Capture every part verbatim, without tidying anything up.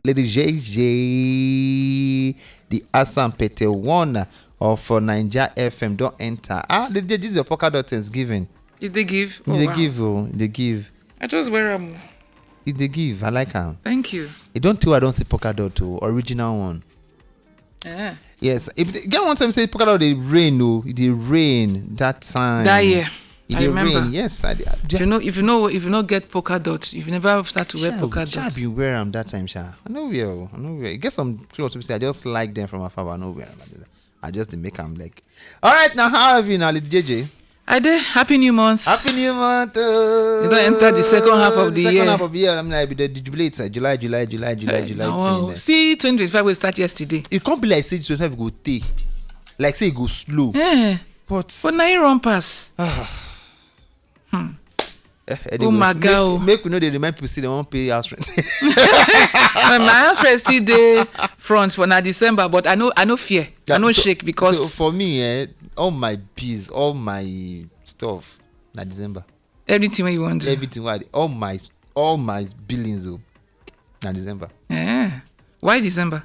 Lady J J, the Asampete one of uh, Niger F M don enter. Ah, they, they, this is your Polka Dot Thanksgiving. Did they give? Oh, they wow. give, oh, they give. I just wear them. If they give, I like am. Thank you. You don't tell I don't see Polka Dot, oh, original one. Yeah. Yes, if they, get one time say Polka Dot dey rain, oh, e dey rain that time. That year. E I dey remember. rain, yes. I, dey- I, If you know, if you know, if you know, get polka dot. If you never start to wear Sha, polka Sha dot. Been wear am that time, Sha. I no wear, oh, I no wear. E get some clothes wey be say I just like them from afar, but I no wear am. I just dey make am like. All right, now how have you now, Lady J J? I did. Happy New Month. Happy New Month. Oh. You don enter the second half of the second year. half of the year. I'm like, the jubilate, uh, July, July, July, July, July. No, thing, eh. see, twenty twenty-five will start yesterday. E come be like say twenty-five go take, like say e go slow. Eh, But but now you run pass. Eh, Oh my make, God. Make we know they remind people say they won't pay house rent. Well, my house rent still dey front for na December, but I no, I no fear. I no So- shake because so for me, eh, all my bills, all my stuff, na December. Everything wey you want do. Everything, wey I dey- all my all my billings, oh, na December. Eh. Why December?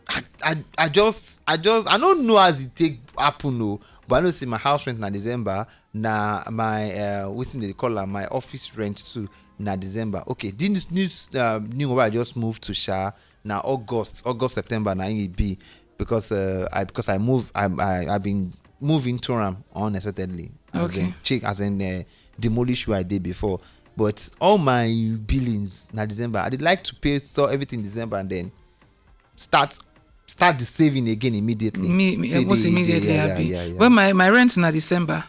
I, I, I just I just I don't know as it take happen, oh, but I know say my house rent na December. Na my uh, wetin they call am, my office rent too na December. Okay, this news uh, new one wey I just moved to, Sha, na August, August September na e be because uh, I because I move I I I been move into am unexpectedly. As Okay. in, check as in uh, demolish where I did before. But all my billings na December. I did like to pay store everything December and then start start the saving again immediately. Me, me Say almost the- the- immediately yeah, yeah, abi. yeah, yeah. Well, my my rent na December,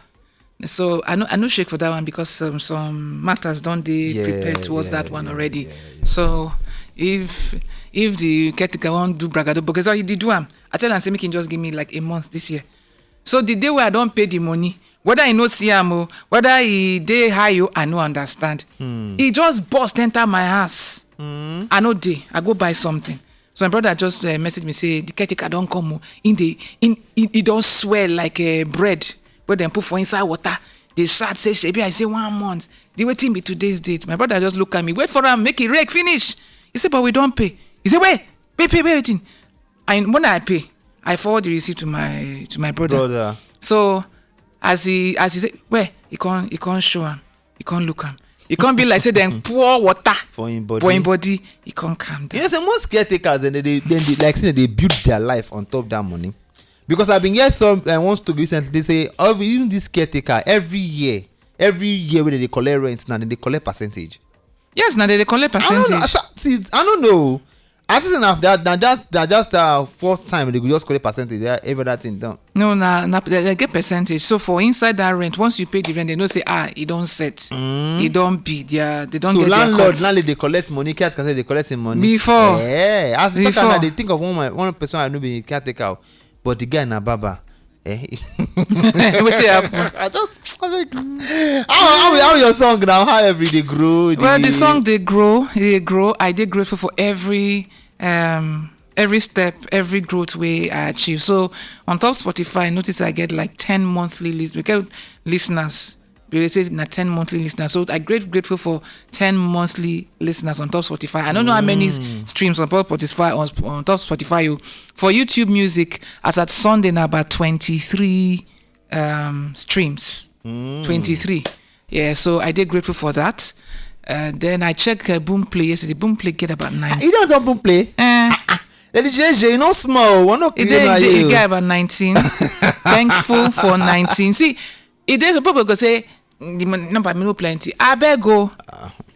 so I no I no shake for that one because um, some matters don dey Yeah, prepared towards yeah, that one yeah, already. yeah, yeah. So if if the caretaker wan do bragado, because he dey do am, I tell am say make him just give me like a month this year. So the day wey I don pay the money, whether he no see am o, whether he dey high o, I no understand. Hmm. He just burst enter my house. I no dey. I go buy something. So my brother just uh, message me say the caretaker don come o. In the in he, he don swell like uh, bread wey dem put for inside water. Dey shout say, "Shebi I say one month. The wetin be today's date?" My brother just look at me, wait for am make e rake finish. He say, "But we don pay." He say, "Wait, pay, pay, pay wetin?" And when I pay, I forward the receipt to my to my brother. Brother. So as he as he say, "Where?" He come he come show am. He come look am. He come be like say dem pour water For him body. for him body. He come calm down. You know, say most caretakers, then they, then they like say they build their life on top that money. Because I've been hearing some uh, one story recently. They say every even this caretaker every year, every year when they collect rent now, then they collect percentage. Yes, now they dey collect I don't know. percentage. I, see, I don't know. I just enough that that just that just uh, first time they go just collect percentage. Yeah, every other thing done. No, na na they, they get percentage. So for inside that rent, once you pay the rent, they know say ah, e don set, e don be there. They don So get landlord, their cut. Landlord, they collect money. Caretaker say they collect him money Before. Yeah, as the talker Before. Now, they think of one my one person I know be caretaker, but the guy na baba. Eh? Wetin happen? I just I like, how, how, how your song now? How every day grow? Well, the song dey grow, e dey grow. I dey grateful for every um every step, every growth wey I achieve. So on top Spotify, I notice I get like ten monthly list. We get listeners. We dey say na ten monthly listeners. So I great grateful for ten monthly listeners on top Spotify. I don't know how many s- streams on top Spotify on, Sp- on top Spotify. You for YouTube Music as at Sunday na about twenty three um streams. Twenty three. Yeah, so I dey grateful for that. Uh, then I check uh, Boomplay yesterday. Boomplay get about nine. You don't jump and play. Eh, Lady J J, you know small. One no e dey e dey- e get about nineteen. Thankful for nineteen. See, e dey some people go say the mon- number me no plenty. Abeg o,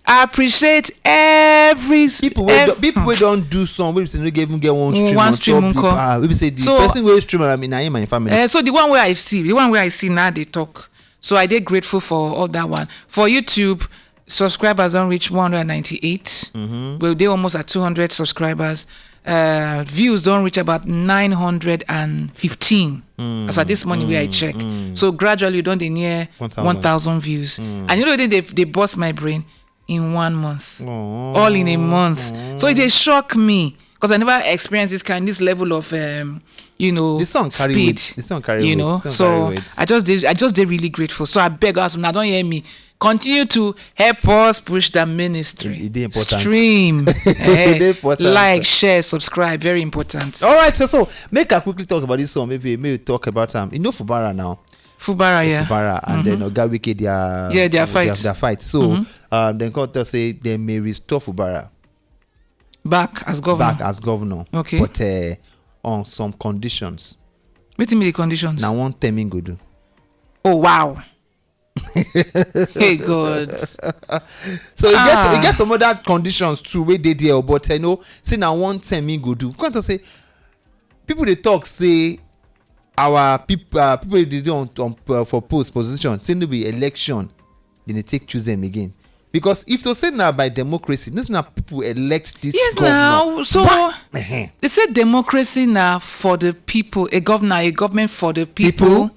I appreciate every s- People wey ev- don- people wey don do some wey be say no get even get one stream One on stream top nko. People, ah, wey be say the So- person wey stream am na him and him family. Uh, so the one wey I see, the one wey I see now dey talk. So I dey grateful for all that one. For YouTube, subscribers don reach one hundred ninety eight. We dey almost at two hundred subscribers. Uh, views don reach about nine hundred and fifteen. As at this morning wey I check. So gradually we don dey near One thousand. One thousand views. And you know wetin dey dey burst my brain in one month. All in a month. So e dey shock me because I never experienced this kind, this level of um, you know, The song carry speed. weight. The song carry you weight. know, The song so carry weight. I just dey I just dey really grateful. So I beg us, una don hear me. Continue to help us push the ministry. E dey important. Stream, E eh, dey important. Like, share, subscribe. Very important. All right, so so make I quickly talk about this one. Maybe maybe we talk about am. You know Fubara now. Fubara, yeah. Fubara and then Oga Wike their Yeah, their fight. Their, fight. So um, then come tell say they may restore Fubara Back as governor. Back as governor. Okay. But uh, on some conditions. Wetin be the conditions? Now one term he go do. Oh, wow. Hey, God. So you get Ah. you get some other conditions too wey dey there, but I know say na one term he go do. Come to say people dey talk say our people uh, people wey dey dey on, on uh, for post position say no be election dem dey take choose them again. Because if to say na by democracy, this na people elect this Yes, governor. Now, so Why- Ehen. They say democracy now for the people, a governor, a government for the people, People,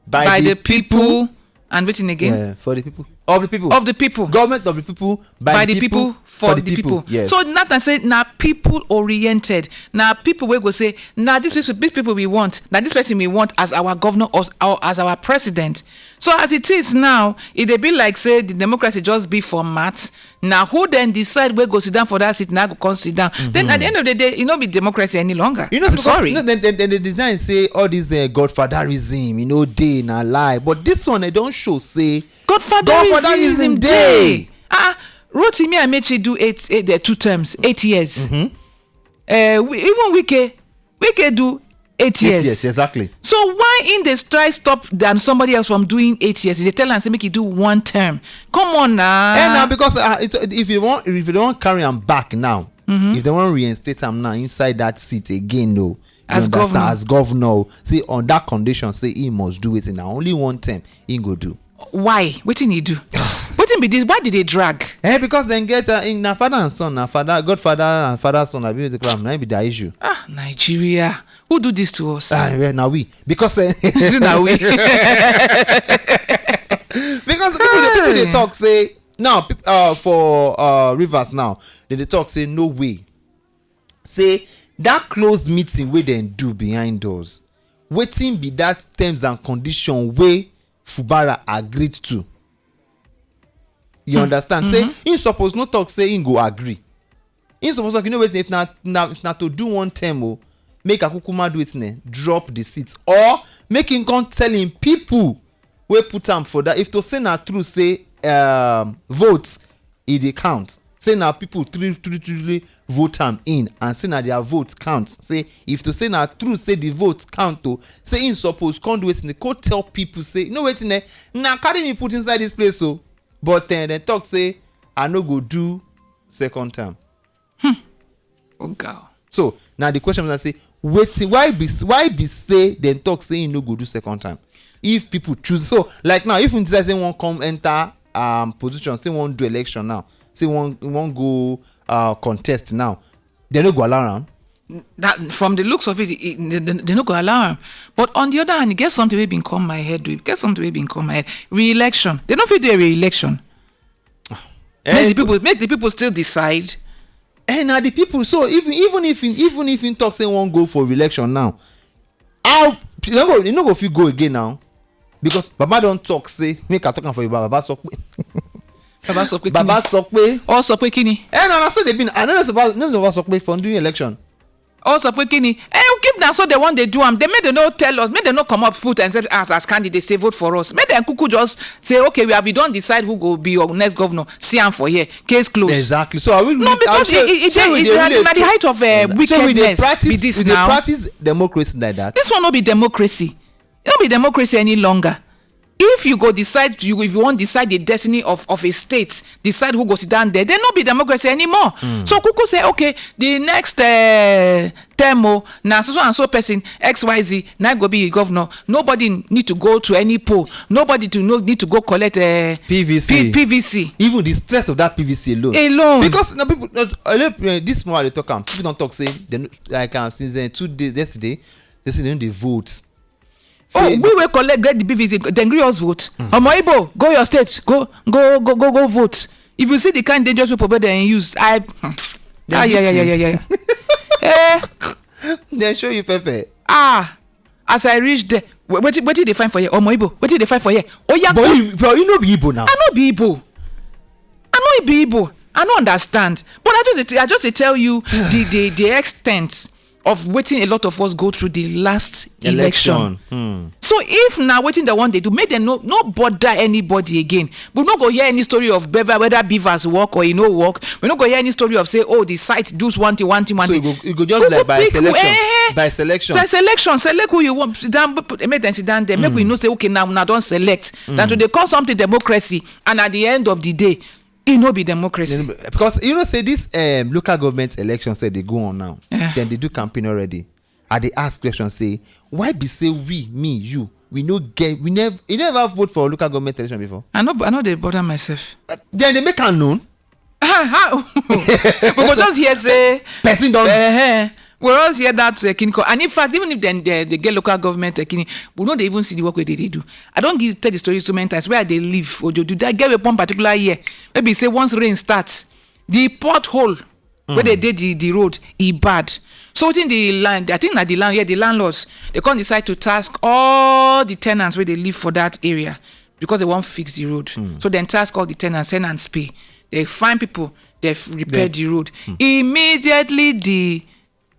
by, the people, and wetin again? Yeah, for the people, of the people, Of the people. Government of the people, by, By the people, for the people. Yes. So Nathan said, now people oriented. Now people will go say, now this people, this people we want, now this person we want as our governor or, or as our president. So as it is now, it dey be like say the democracy just be format. Now who then decide where go sit down for that seat? Now go come sit down. Then at the end of the day, it no be democracy any longer. You know, I'm because, sorry. You know, then, then, then they design say all this uh, godfatherism, you know, day na lie. But this one, they don't show say Godfatherism godfatherism day. day. Ah, Rotimi Amechi do eight, eight, the two terms, eight years. Uh, we, even Wike, Wike do eight years. Yes, yes, exactly. So why in dey try stop than somebody else from doing eight years? They tell am say make he do one term. Come on now. And now because uh, it, if you want, if you don't carry them back now, if they want reinstate him now inside that seat again, though, you As understand? Governor. As governor, see on that condition, say he must do it in only one term. He go do. Why? Wetin he do? Wetin be this? Why did they drag? Eh, because then get uh, in na father and son, na father, godfather and father son, I be the crime, na be the issue. Ah, Nigeria. Who do this to us? Ah, well, now we because uh, Is it na we? Because people dey people dey talk say now peop- uh, for uh, Rivers now they dey talk say no way say that closed meeting wey dem do behind doors, wetin be that terms and condition wey Fubara agreed to? You understand? Say he suppose no talk say he go agree. He suppose talk, you know wetin, if na na if na to do one term o, make Akukuma do it ne, drop the seat or make him come tell him people wey put am for that. If to say na true say um, votes e dey count, say na people three three three vote am in and say na their vote count. Say if to say na true say the vote count o, say him suppose come do wetin, come tell people say, you know wetin eh, na carry me put inside this place o, but eh, dem talk say I no go do second term. Oh God. So now the question is, I say, wetin, why be why be say dem talk say he no go do second time if people choose? So like now, if we decide say one come enter um position, say one do election now, say one one go uh contest now, they no go allow am. That from the looks of it, it they, they, they no go allow am. But on the other hand, e get something wey been come my head. We get something wey been come my head. Re-election. They no fit do a re-election. Make the people make the people still decide. And now the people, so even even if even if you talk say one go for re-election now, how you no go you no go fit go again now, because Baba don talk say make I talk am for you, Baba sọ pé Baba sọ pé kí ni? Baba sọ pé Ó sọ pé kí ni? Eh, no, no, so they been. I know that's about no, no, Baba sọ pé from doing election. Ó sọ pé kí ni? Eh, if na so they want they do am, they make they no tell us, make they no come up put and say as as candidates say vote for us. Make them kuku just say okay, we have we don decide who go be your next governor. See am for here, case closed. Exactly. So are we? No, because are we- it, it, shey we it, dey it, really- na the height of uh, shey we dey wickedness practice, be this we dey now. Practice democracy like that. This one no be democracy. E no be democracy any longer. If you go decide, you if you wan decide the destiny of of a state, decide who go sit down there, then no be democracy anymore. So kuku say okay, the next uh, term o na so so and so person X Y Z na go be governor. Nobody need to go to any poll. Nobody to no need to go collect uh, P V C. P- P V C. Even the stress of that P V C alone. Alone. Because now people, uh, uh, this morning they talk am. People don't talk say they no- like um, since uh, two days yesterday, they say they no dey vote. Oh, Say- we will collect get the P V C, then gree us vote. Omo Igbo, go your state, go go go go go vote. If you see the kind dangerous people wey dem use, I. They Ah, yeah, yeah, yeah, beat yeah, you. yeah, yeah. Eh, They show you pepper. ah, as I reach there, Wetin wetin dey find for here? Omo Igbo, wetin dey find for here? Oya, but you but you no be Igbo now. I no be Igbo. I no be Igbo. I no understand. But I just dey- I just dey tell you the the the extent of wetin a lot of us go through the last election. So if na wetin dem wan dey do, make dem no no bother anybody again. We no go hear any story of beaver, whether beavers work or e no work. We no go hear any story of say, oh, the site do one thing, one thing, one So thing. You go, you go just Go like go by pick selection. Who, eh, by selection. By selection, select who you want. Sit down, p- p- make them sit down there. Make we know say, okay, now una don select. Than to dey call something democracy, and at the end of the day, e no be democracy. Because you know say this um, local government election say they go on now. Yeah. Then they do campaign already. I dey ask question say, why be say we, me, you, we no get, we never, you never vote for local government election before? I no, I no dey bother myself. Uh, then they make am known. Ah, how? We go just hear say person don. Uh-huh. We always hear that uh, kini ko. And in fact, even if dem dey dey get local government uh, kini, we no dey even see the work wey they dey do. I don give tell the story so many times where I dey live Ojodu. I get one particular year, maybe say once rain start, the pothole wey dey dey the the road e bad. So wetin the land, I think na the land, yeah, the landlords, they come decide to task all the tenants wey dey live for that area because they wan fix the road. So dem task all the tenants, tenants pay. They find people, they f- repair the road. Immediately the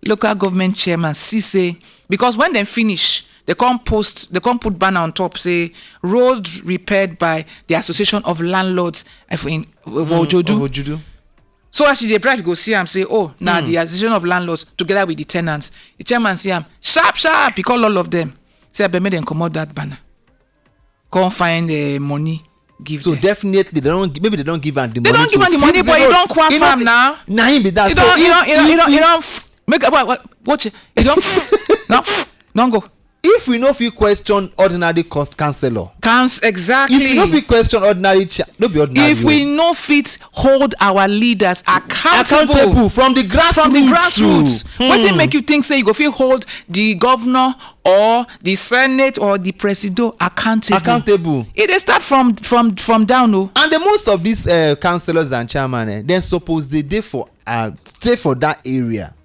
local government chairman see say, because when dem finish, they come post, they come put banner on top say, road repaired by the Association of Landlords of in of Ojodu. Of Ojodu. So as you dey drive, you go see am say, oh, na the Association of Landlords together with the tenants. The chairman see am sharp sharp. He call all of them, say abeg make dem comot that banner, come find uh, money give So them. Definitely they don't gi- maybe they don't give am the They money. Don't give am the money, but you don't quaff am now. Na him be that. You So don't, you if- don't, you don't, you if- don't, you don't f- make what, what, watch it. You don't, no, don't go. If we no fit question ordinary cost councillor, Counts exactly. If we no fit question ordinary chair, no be ordinary. If we no fit hold our leaders accountable, accountable from the grassroots. From the grassroots. Hmm. Wetin make you think say you go fit hold the governor or the senate or the presido accountable? Accountable. E dey start from from from down o. And the most of these uh, councillors and chairman, eh, dem suppose dey dey for uh, stay for that area.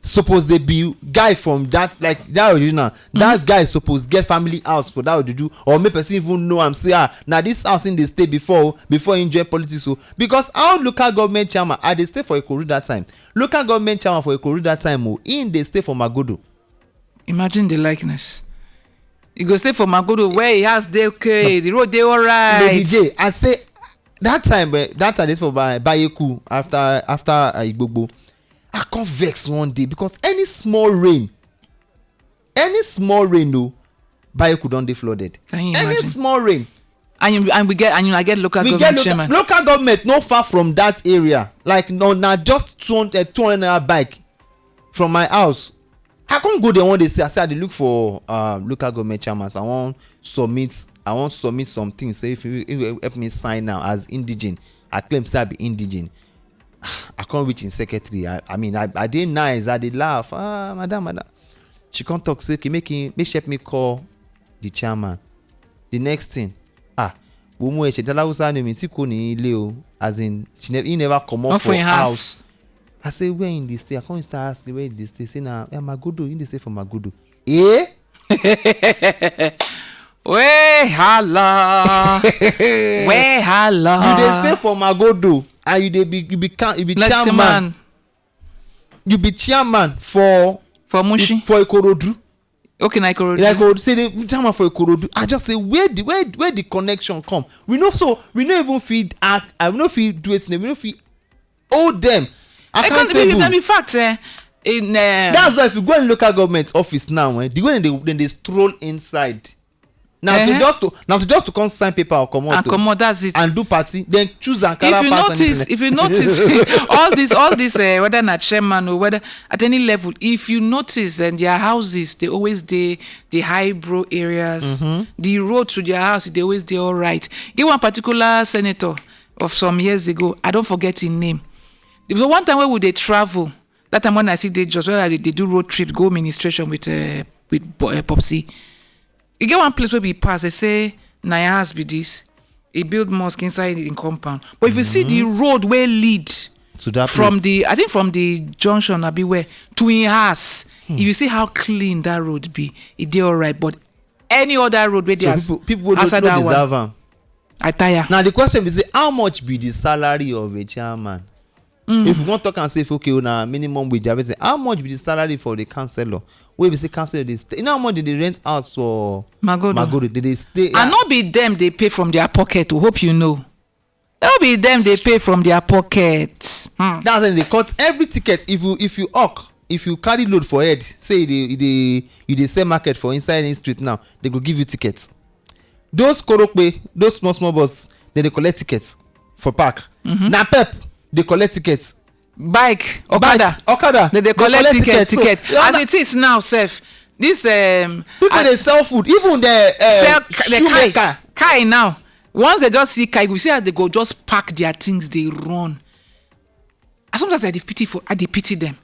Suppose dey be guy from that, like that Ojuju now. That guy suppose get family house for that Ojuju, or make person even know am say, ah, na this house him dey stay before o, before him join politics o. Because how local government chairman, I dey stay for Ikorodu that time. Local government chairman for Ikorodu that time o, him dey stay for Magodo. Imagine the likeness. You go stay for Magodo where he house dey okay, the road dey alright. Lady J, I say that time, eh, that time dey for Ba- Bayeku after after uh, Igbogbo. I come vex one day because any small rain, any small rain o, Bayeku don dey flooded. Can you Any imagine? Small rain. And you, and we get and you, I get local We government get local, chairman. Local government no far from that area. Like no, na just two hundred, two hundred naira bike from my house. I come go there one day say, I say I dey look for um, local government chairman. So I wan submit, I wan submit something. Say if you, if you help me sign now as indigene, I claim say I be indigene. I come reach in secretary. I, I mean, I, I dey nice. I dey laugh. Ah, madam, madam. She come talk say, okay, make him, make she help me call the chairman. The next thing, ah, wo mu ẹsẹ̀ tí aláwùsá ni mi tí kò ní ilé o, as in she never, he never comot Not for for him house. House. I say where he dey stay. I come start ask where he dey stay. Say na eh, Magodo, he dey stay for Magodo. Eh? Wey hala. Wey hala. You dey stay for Magodo and you dey be you be can you be Like chairman. Man. You be chairman for For Mushi. For Ikorodu. Okay, na Ikorodu. Like Ikorodu, say the chairman for Ikorodu. I just say where the where where the connection come. We know so we no even feed at I no feed do it. We no feed owe them. Accountable. Because in fact, eh, in uh, that's why if you go in local government office now, eh, the way they then they stroll inside. Now uh-huh. to just to now to just to come sign paper or come out and come out, that's it, and do party, then choose and if you notice if you notice all this all this uh, whether na chairman or whether at any level, if you notice and uh, their houses they always dey the high bro areas, mm-hmm. The road to their house they always dey all right. Give one particular senator of some years ago, I don't forget his name. There was one time when we dey travel. That time when I see they just where they do road trip, go ministration with uh, with uh, Popsy. You get one place where we pass, they say, "Na your house be this." He build mosque inside in compound. But if you mm-hmm. see the road where lead to that from place. The I think from the junction, abi where, to im house. If you see how clean that road be, e dey alright. But any other road wey dey So as people people wey as no, that no one, deserve am. I tire. Now the question be say, how much be the salary of a chairman? If we wan talk and say, okay, na minimum wage, I say, how much be the salary for the councillor? Wey be say councillor dey stay. You know how much they dey rent house for Magodo. Magodo? They dey stay. And no be them dey pay from their pocket. We hope you know. No be them dey pay from their pocket. Hmm. That's when they cut every ticket. If you if you hawk, if you carry load for head, say you dey you dey you dey sell market for inside any street now, they go give you ticket. Those korope, those small small bus, they dey collect tickets for park. Napep, they collect tickets. Bike, okada, Bike, okada, they dey they collect collect ticket, ticket. So, ticket. you As under- it is now, sef, this um, People I- dey sell food, even the uh, sell ca- the shoemaker. Kai, Kai now. Once they just see Kai, you see how they go just pack their things, they run. And sometimes I dey pity for, I dey pity them.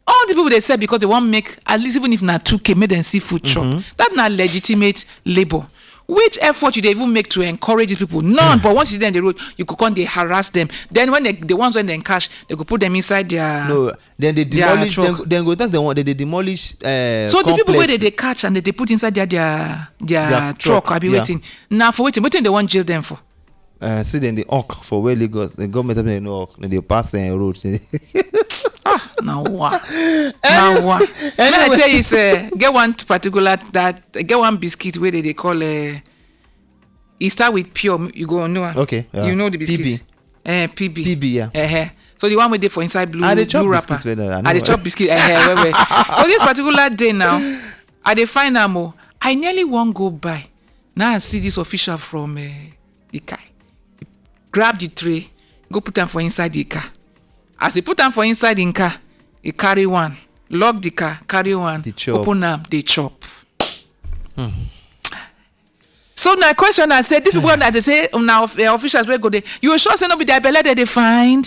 All the people they sell because they want make at least, even if na two k, make them see food chop. That na legitimate labor. Which effort you dey even make to encourage these people? None. But once you see them on the road, you go come dey harass them. Then when they, the ones when they catch, they go put them inside their. No, then they Their demolish. truck. Then, then go that's the one. Then they demolish. Uh, So the people wey complex. They, they catch and they, they put inside their their their, Their truck, truck, I be yeah. Waiting now for waiting. Waiting they want jail them for. Uh, see, then they hawk for where Lagos. The government have no hawk. Then they pass the road. Ah, now what? Now what? May I Anyway. Tell you, say, get one particular that get one biscuit where they, they call uh, it start with pure. You go know. Okay, yeah. You know the biscuit. P B. Eh, P B. P B, yeah. Uh-huh. So the one with dey for inside blue, I dey chop blue wrapper. biscuit well well. I I dey know. Chop biscuit. Eh, eh, well, well. So this particular day now, I dey find am o. I nearly wan go buy. Now I see this official from uh, the car. Grab the tray, go put am for inside the car. As he put am for inside the car, he carry one, lock the car, carry one, Dey chop. Open am, dey chop. So my question, I say, these people that they say now uh, officials wey go dey, you sure say no be their belle they dey find?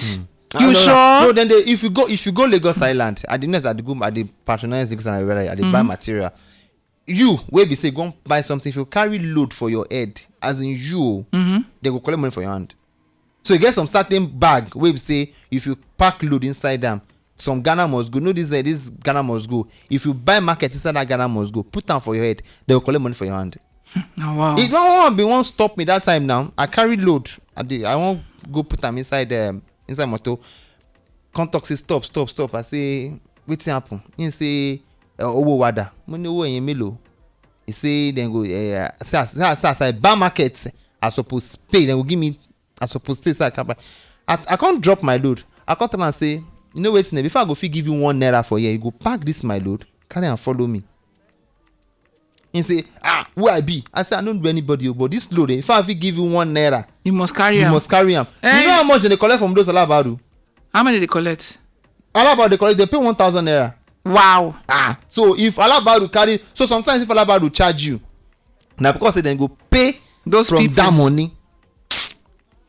Ah, You no, sure? No, no, then they, if you go if you go Lagos Island, I did not I did go I did patronize Lagos Island. I did buy material. You wey be say go buy something. If you carry load for your head, as in you, they go collect money for your hand. So you get some certain bag wey be say if you pack load inside them, some Ghana must go. No, this uh, this Ghana must go. If you buy market inside that Ghana must go, put am for your head, they will collect money for your hand. Oh, wow. If no one be wan stop me that time now, I carry load. I dey, I wan go put am inside um, inside motor. Come talk say stop, stop, stop. I say wetin happen? He say uh, owo wada. Mo ní owó yẹn mélòó? He say then go uh, say as, say as, say as I buy market, I suppose pay. Then go give me I suppose stay say I can buy. I, I can't drop my load. I can't tell am say you know wetin? Before I go fit give you one naira for here, you go pack this my load, carry and follow me. He say, ah, who I be? I say, I don't do anybody, oh, but this load, eh, if I fit give you one naira, You must carry you am. Must carry am. Eh? You know how much they collect from those Alabaru? How many they collect? Alabaru, they collect, they pay one thousand naira. Wow. Ah, so if Alabaru carry, so sometimes if Alabaru charge you, now because they then go pay Those from people. That money.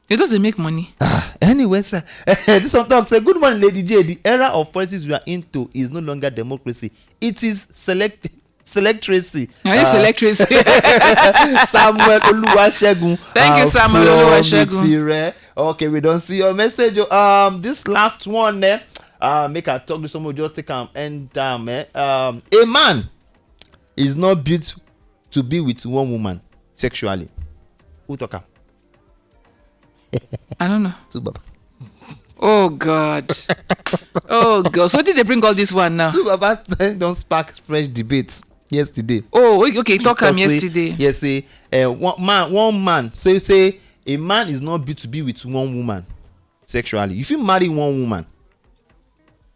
It doesn't make money. Anyway, sir, this one talk say, good morning, Lady J. The era of politics we are into is no longer democracy. It is select selectracy. Are you Uh, electricity? Samuel Oluwasegun. Thank you, uh, Samuel from Oluwasegun. Itire. Okay, we don't see your message. Oh. Um, this last one, eh, uh, make I talk this one. Just take am end time. Eh? Um, a man is not built to be with one woman sexually. Who talk am? I don't know. Two baba. Oh God. Oh God. So did they bring all this one now? Two baba don spark fresh debate yesterday. Oh, okay. Talk am Talk say- yesterday. Yes, say uh, one man, one man. So you say a man is not built to be with one woman sexually. If you marry one woman,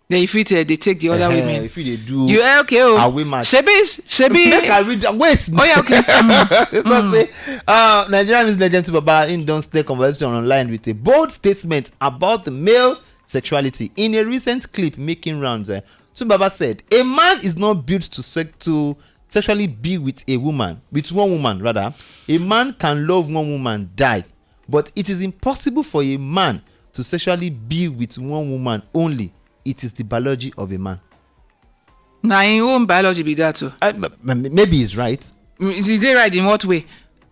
Then you fit uh, they take the other eh, women. If you dey do You eh, okay? Oh, away match. Shebi, Shebi. Make I read. Wait. Oh yeah, okay. Mm. It's not say uh, Nigerian Miss Legend Two Baba in don stay conversation online with a bold statement about the male sexuality. In a recent clip making rounds, uh, Two Baba said, a man is not built to sec- to sexually be with a woman, with one woman rather. A man can love one woman, die, but it is impossible for a man to sexually be with one woman only. It is the biology of a man. Na im own biology be that o. Uh, m- m- maybe he's right. Mm, is dey right in what way?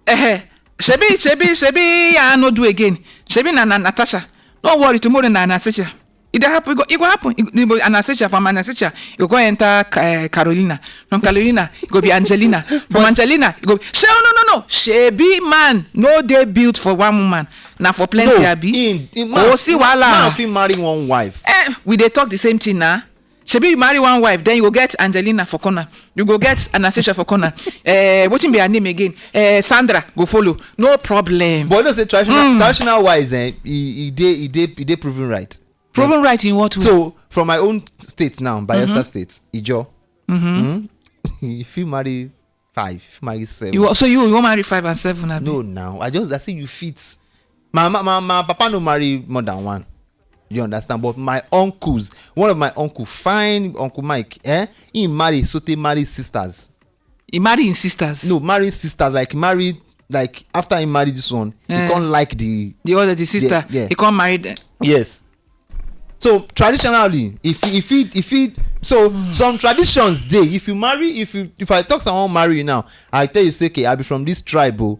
Eh, shebi, shebi, shebi, I no do again. Shebi na, na Natasha. No worry, tomorrow na Anastasia. E dey happen, e go, e go happen. E go, Anastasia, from Anastasia, e go go enter uh, Carolina. From Carolina, e go be Angelina. From Angelina, e go be, she, no, no, no. She be man. No, they built for one woman. Now for plenty, no, abi. In, in, man, see, man, wahala. Man fit marry one wife. Eh, we dey talk the same thing now. Shebi you marry one wife, then you go get Angelina for corner. You go get Anastasia for corner. Eh, wetin be her name again? Eh, Sandra go follow. No problem. But you know say traditional, mm, traditional wise, eh, e, e dey, e dey, e dey proven right. Proven right in what way? So from my own state now, Bayelsa, mm-hmm, State, Ijo. Mm-hmm. Mm? You fit marry five, you fit marry seven. You, so you, you wan marry five and seven, abi? No, now I just, I say you fit. My, my, my, my papa no marry more than one. You understand? But my uncles, one of my uncle, fine Uncle Mike, eh? He marry, so they marry sisters. He marry his sisters? No, marry sisters, like, marry, like, after he married this one, he, eh, can't like the, the other, the sister. Yeah, yeah. He can't marry them. Yes. So traditionally, if he, if he, if he, so some traditions dey. If you marry, if you, if I talk someone marry you now, I tell you say, okay, I be from this tribe, oh.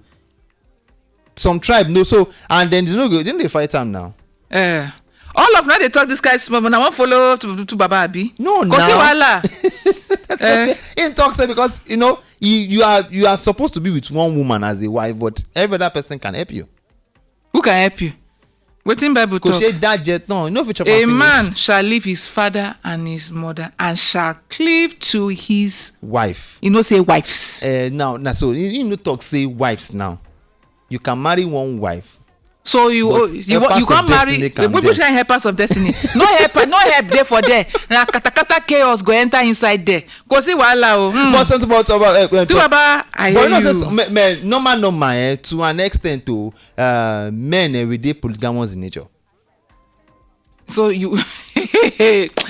Some tribe, no, so, and then they no go, then they fight am now. Eh. All of now they talk this kind small, but I wan follow to, to Baba, abi? No, now. Cause wahala. That's, eh, okay. He talk say because, you know, you, you are, you are supposed to be with one woman as a wife, but every other person can help you. Who can help you? Wetin Bible talk? Kò ṣe dá jẹ tán, you no fit chop am finish. A man shall leave his father and his mother and shall cleave to his wife. You know say wives. Eh, now, now, so you, you no talk say wives now. You can marry one wife. So you, but oh, you, you can't marry. Which kind helpers of destiny? No help, no help there for there. Na katakata chaos go enter inside there. Cause wahala, oh. Hmm. But, but, but, uh, uh, but, Baba, I hear you. But you know, say, me, me, normal, normal, eh, to an extent, to, uh, men, eh, we dey polygamous in nature. So you,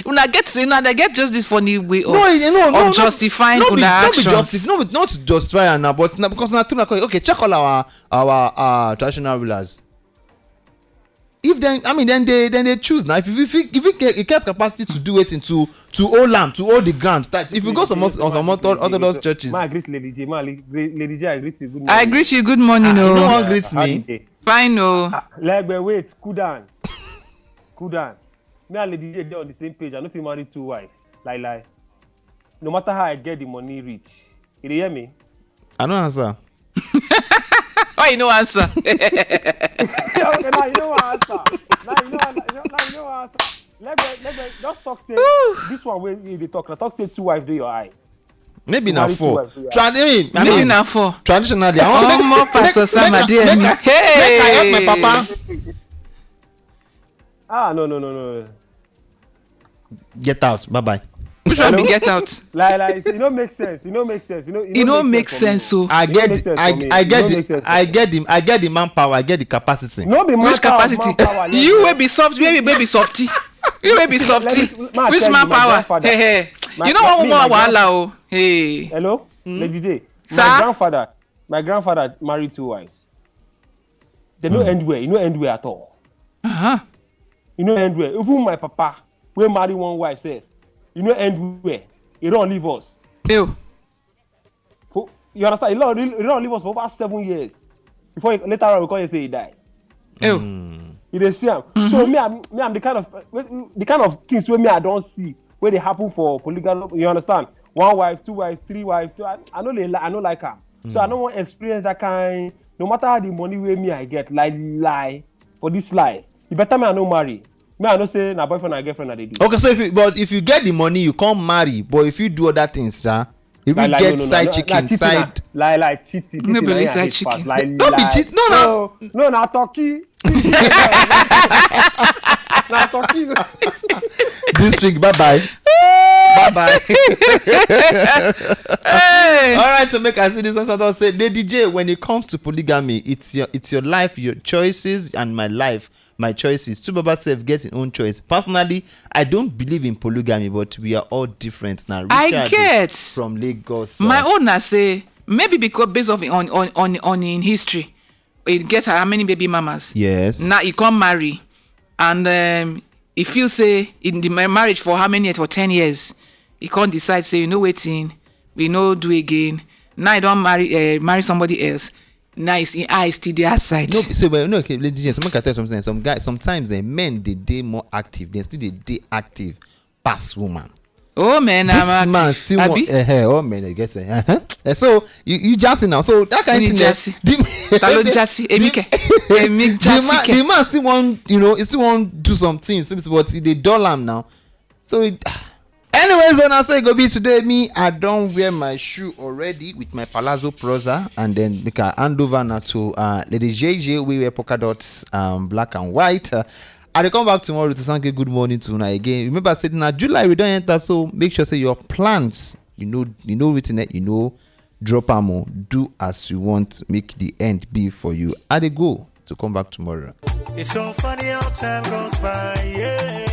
una get, una dey get just this funny way of, no, no, no, of justifying una actions. No be, no be justice, no be, not to justify am now, but na because na true, na, okay, check all our, our, uh, traditional rulers. If then, I mean, then they, then they choose now. If you, if you, if you get, you get capacity to do it into, to hold land, to hold the ground, that if you go some, some other, other churches. Ma, I greet Lady J. Ma, Lady J, I greet you. Good morning. I greet you. Good morning. Ah, you no wan greet me? Fine, no. Ah, like, wait, cool down. Cool down. Me and Lady J dey on the same page. I no fit marry two wives. Lie, lie. No matter how I get the money reach. You dey hear me? I no answer. Why you no answer? Okay, now you no wan answer. Now you no wan, now you no wan answer. Let me, let me just talk say this one wey you dey talk. Na talk say two wives dey your eye. Maybe na four. Maybe na four. Traditionally, I want, omo, Pastor Sam Adeyemi. Make I help my papa. Ah, no, no, no, no. Get out. Bye bye. Which one be get out? Like, like, it no make sense. It no make sense. You know, it no make sense. So I get, I get the, I get the manpower. I get the capacity. No be manpower. Which capacity? You wey be soft, wey be, wey be softy. You wey be softy. Which manpower? Hey, hey. You know what woman wahala, oh. Hey. Hello, Lady J. Sir? My grandfather, my grandfather married two wives. They no end well. You no end well at all. Uh-huh. You no end well. Even my papa, we marry one wife, sef, you no end well. He don't leave us. Ew. You understand? He don't, he don't leave us for over seven years. Before he, later on, we call him say he died. Ew. You dey see am. Mm-hmm. So me, I'm, me, I'm the kind of, the kind of things wey me I don see wey dey happen for polygamy. You understand? One wife, two wife, three wife. Two, I, I no dey li-, I no like am. So I no wan experience that kind. No matter how the money wey me I get, like, lie for this life. E better me I no marry. Me I know say na boyfriend and girlfriend I dey do. Okay, so if you, but if you get the money, you can't marry. But if you do other things, sir, if you get side chicken, side, like, like, cheating, no be side chicken. Like, no be cheat, no, no, no, na turkey. Na turkey. This drink, bye bye. Bye bye. Hey. All right, so make I see this one. So I say, Lady J, when it comes to polygamy, it's your, it's your life, your choices, and my life, my choices. Two Baba self get his own choice. Personally, I don't believe in polygamy, but we are all different now. Richard, I get from Lagos. My own, I say, maybe because based off on, on, on, on in history, he get how many baby mamas. Yes. Now he come marry, and, um, he feel say in the ma-, marriage for how many years? For ten years, he can't decide say, you know, waiting, we no do again. Now he don't marry, uh, marry somebody else. Nice, im eye still dey outside. No, so but no, okay, ladies and gents, make I tell you something. Some guys, sometimes eh, men dey dey more active. They still dey dey active pass woman. Oh man, This I'm man active. Still want, Abi? Eh, eh, oh man, I guess. Eh, eh, so you, you just now. So that kind of Only thing. Jassy. The, Ta ló Jassy? Èmi kẹ̀. Èmi the Jassy man, kẹ̀. The man still want, you know, he still want do some things, but he dey dull am now. So it, anyways, on I say go be today. Me, I don wear my shoe already with my palazzo trouser, and then we can hand over now to uh, Lady J J. We wear polka dots, um, black and white. Uh, I dey come back tomorrow to say good morning to una again. Remember, say na July we don enter, so make sure say your plans, you know, you know written it, you know, drop am o. Do as you want, make the end be for you. I dey go to come back tomorrow. It's so funny how time goes by, yeah.